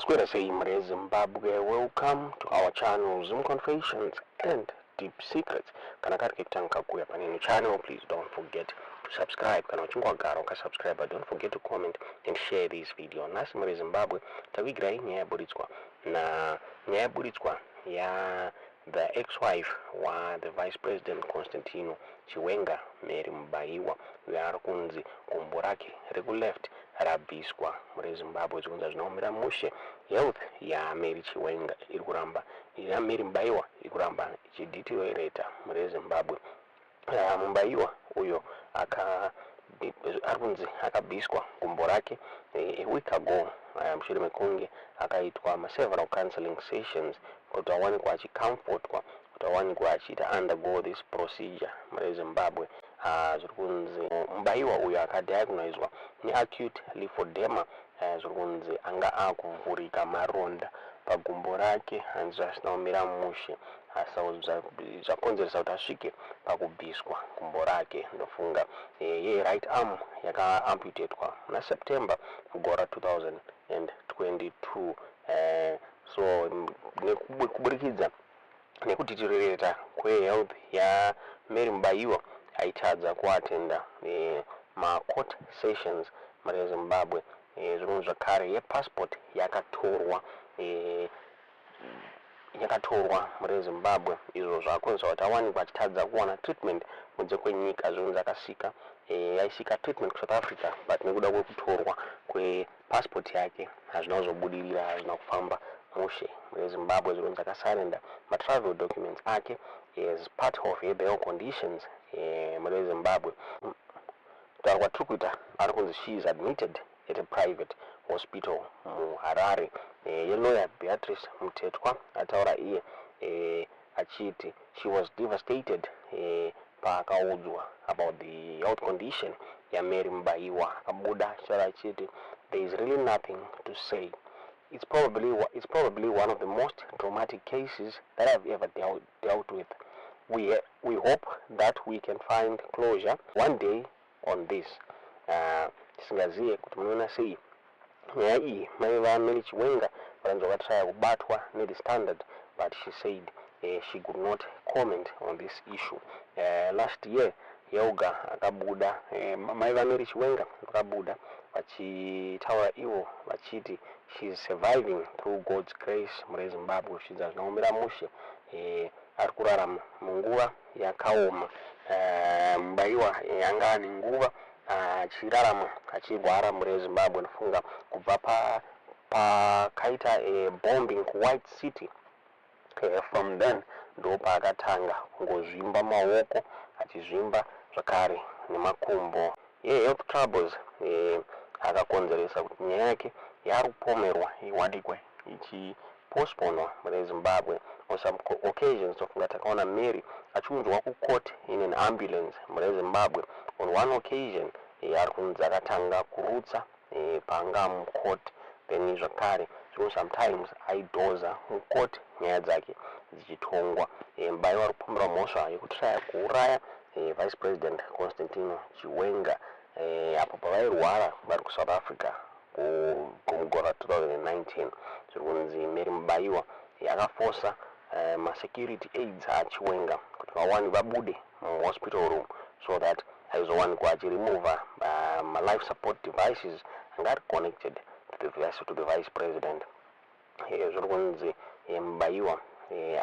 Maswera sei mhuri Zimbabwe? Welcome to our channel, Zoom Confessions and Deep Secrets. Kana kari kekutanga kuuya paneno channel, please don't forget to subscribe. Kana uchinge wagara ukasubscribe, don't forget to comment and share this video. Nhasi mhuri Zimbabwe takuigirai nyaya yaburitswa na nyaya yaburitswa ya the ex-wife wa the Vice President Constantino Chiwenga, Mary Mubaiwa, uyo ari kunzi gumbo rake rekuleft rabviswa. Mhuri Zimbabwe, zvikunzi hazvina mushe. Health yaMary Chiwenga iri kuramba, yaMary Mubaiwa iri kuramba ichideteriorata. Mhuri Zimbabwe, Mubaiwa uyo aka ari kunzi akabviswa gumbo rake a week ago, mushure mekunge akaitwa maseveral counseling sessions kuti awanikwa achicomfortwa kuti awanikwa achiita undergo this procedure. Mhuri Zimbabwe, zviri kunzi Mubaiwa uyo akadiagnoswa neacute lymphedema. Zviri kunzi anga akuvhurika maronda pagumbo rake, hanzi zvisina kumira mushe, asi zvakonzeresa kuti asvike pakubviswa gumbo rake. Ndofunga yeright arm yakaamputatwa muna September mugore 2022. So kuburikidza nekudeteriorata kwehealth yaMary Mubaiwa, aitadza kuatenda macourt sessions. Mhuri yeZimbabwe, zvinhu zvakare yepassport yakatorwa, yakatorwa mhuri yeZimbabwe, izvo zvakonzera kuti awanikwa achitadza kuwana treatment kunze kwenyika. Zvinonzi akasika aiseeka treatment kuSouth Africa, but nekuda kwekutorwa kwepassport yake hazvina kuzobudirira, hazvina kufamba mushe. Mhuri yeZimbabwe, zvinonzi akasurrender matravel documents ake as part of her bail conditions. Mhuri yeZimbabwe, kutaura kwatiri kuita, ari kunzi she is admitted at a private hospital muHarare. Yelawyer Beatrice Mutetwa ataura iye achiti she was devastated paakaudzwa about the health condition yaMary Mubaiwa. Akabuda achitaura achiti, "There is really nothing to say. It's probably one of the most traumatic cases that I've ever dealt with. We hope that we can find closure one day on this." Tisingazive kuti munoona sei nyaya iyi. Mai vaMary Chiwenga vakanzi vakatraya kubatwa neThe Standard, but she said she could not comment on this issue. Last year Yauga akabuda, mai vaMary Chiwenga vakabuda vachitaura ivo vachiti she is surviving through God's grace. Mhuri Zimbabwe, zvichidza zvinoomera mushe, ari kurarama munguva yakaoma. Mubaiwa anga ane nguva achirarama achirwara. Mhuri yeZimbabwe, ndofunga kubva pakaita bombing kuWhite City, from then ndo paakatanga kungozvimba maoko, achizvimba zvakare nemakumbo. Yehealth troubles akakonzeresa kuti nyaya yake yaari kupomerwa iwanikwe ichipostponwa. Mhuri yeZimbabwe, on some occasions tofunga takaona Mary achiunzwa kucourt in an ambulance. Mhuri yeZimbabwe, on one occasion ari kunzi akatanga kurutsa paanga mucourt. Then zvakare zvimwe sometimes aidhoza mucourt nyaya dzake dzichitongwa. Mubaiwa ari kupomerwa mhosva yekutraya kuuraya Vice President Constantino Chiwenga apo pavairwara vari kuSouth Africa mugore 2019. Zviri kunzi Mary Mubaiwa akafosa masecurity aides aChiwenga kuti vawani vabude muhospital room so that aizowanikwa achiremova malife support devices anga ari connected to the vice president. Zviri kunzi Mubaiwa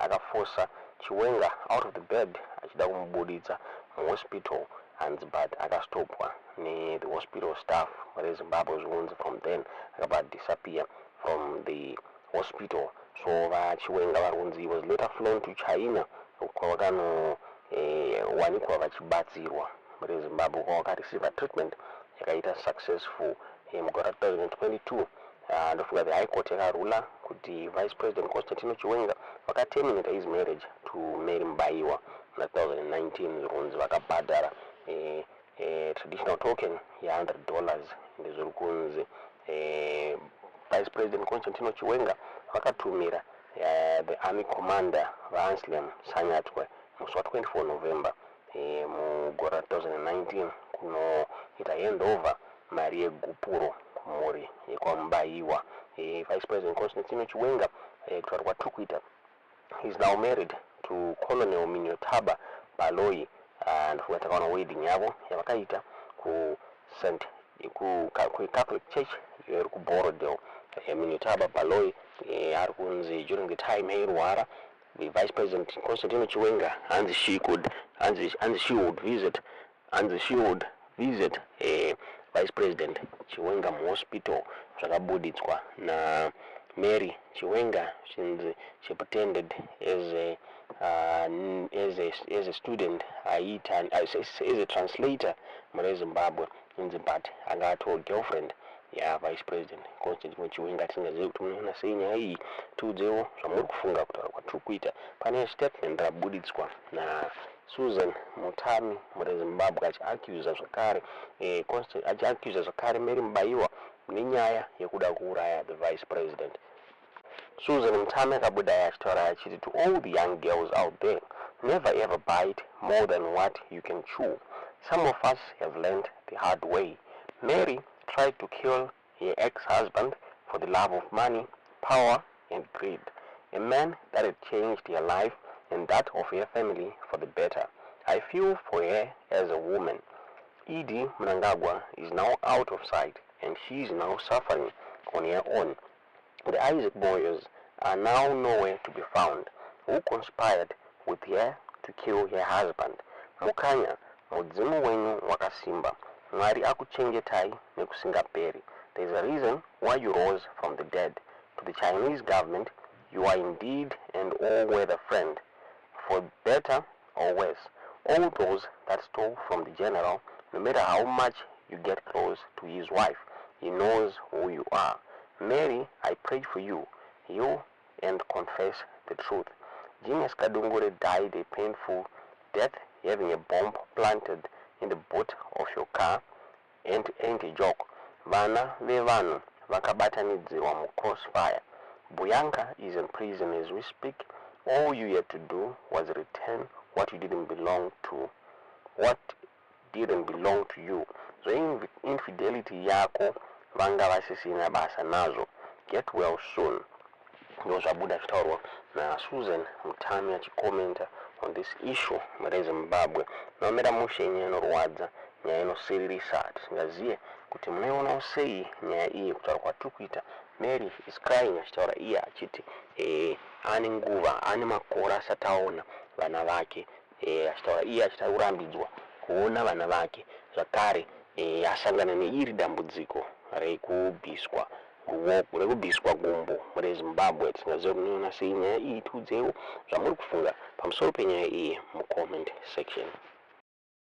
akafosa Chiwenga out of the bed achida kumubuditsa muhospital, hanzi but akastopwa nethe hospital staff. ReZimbabwe, zvikunzi from then akabva disappear from the hospital. So vaChiwenga vari kunzi he was later flown to China kwavakanowanikwa vachibatsirwa. ReZimbabwe, kwavakareceiva treatment yakaita successful. Mugore ra2022, ndofunga the High Court yakarula kuti Vice President Constantino Chiwenga vakaterminata his marriage to Mary Mubaiwa muna 2019. Zviri kunzi vakabhadhara traditional token ya$100. Ende zviri kunzi Vice President Constantino Chiwenga vakatumira the army commander vaAnselm Sanyatwe musi wa24 November mugore ra2019 kunoita handover mari yegupuro. Kumhuri yekwaMubaiwa, Vice President Constantino Chiwenga, kutaura kwatiri kuita, is now married to Colonel Miniyothabo Baloyi. Ndofunga takaona wedding yavo yavakaita ku St ku Catholic Church iri kuBorrowdale. Miniyothabo Baloyi ari kunzi during the time yairwara the Vice President Constantino Chiwenga, hanzi she could hanzi she would visit Vice President Chiwenga muhospital. Zvakabuditswa naMary Chiwenga chinzi she pretended as a student aiita as a translator mune Zimbabwe inzi, but anga atoo girlfriend yaVice President Constantino Chiwenga. Tisingazivi kuti munoona sei nyaya iyi. Tiudzewo zvamuri kufunga. Kutaura kwatiri kuita, pane statement rabuditswa naSusan Mutami mune Zimbabwe achiaccusa zvakare achiaccusa zvakare Mary Mubaiwa nenyaya yekuda kuuraya the Vice President. Susan Mutami akabuda achitaura achiti, "To all the young girls out there, never ever bite more than what you can chew. Some of us have learned the hard way. Mary tried to kill her ex-husband for the love of money, power and greed, a man that had changed her life and that of her family for the better. I feel for her as a woman. ED Mnangagwa is now out of sight and she is now suffering on her own. The Isaac Moyos are now nowhere to be found, who conspired with her to kill her husband. Mukanya, mudzimu wenyu wakasimba. Mwari akuchengetai nekusingaperi. There is a reason why you rose from the dead. To the Chinese government, you are indeed an all-weather friend, for better or worse. All those that stole from the general, no matter how much you get close to his wife, he knows who you are. Mary, I pray for you. You and confess the truth. Genius Kadungure died a painful death, having a bomb planted in the boot of your car and ain't a joke. Vana vevanhu vakabatanidzirwa mucrossfire. Buyanka is in prison as we speak. All you had to do was return what didn't belong to you. Zveinfidelity yako vanga vasisina basa nazvo. Get well soon." Ndo zvabuda zvichitaurwa naSusan Mutami achikomenta on this issue reZimbabwe. Naomera mushe, nyaya inorwadza, nyaya inosiririsa. Tisingazive kuti munoionawo sei nyaya iyi. Kutaura kwatiri kuita, Mary is crying achitaura iye achiti ane nguva, ane makore asati aona vana vake, achitaura iye achita kurambidzwa kuona vana vake zvakare, asangana neiri dambudziko rekubviswa ruoko, rekubviswa gumbo reZimbabwe. Tisingazive munoiona sei nyaya iyi. Tiudzewo zvamuri kufunga pamusoro penyaya iyi mucomment section.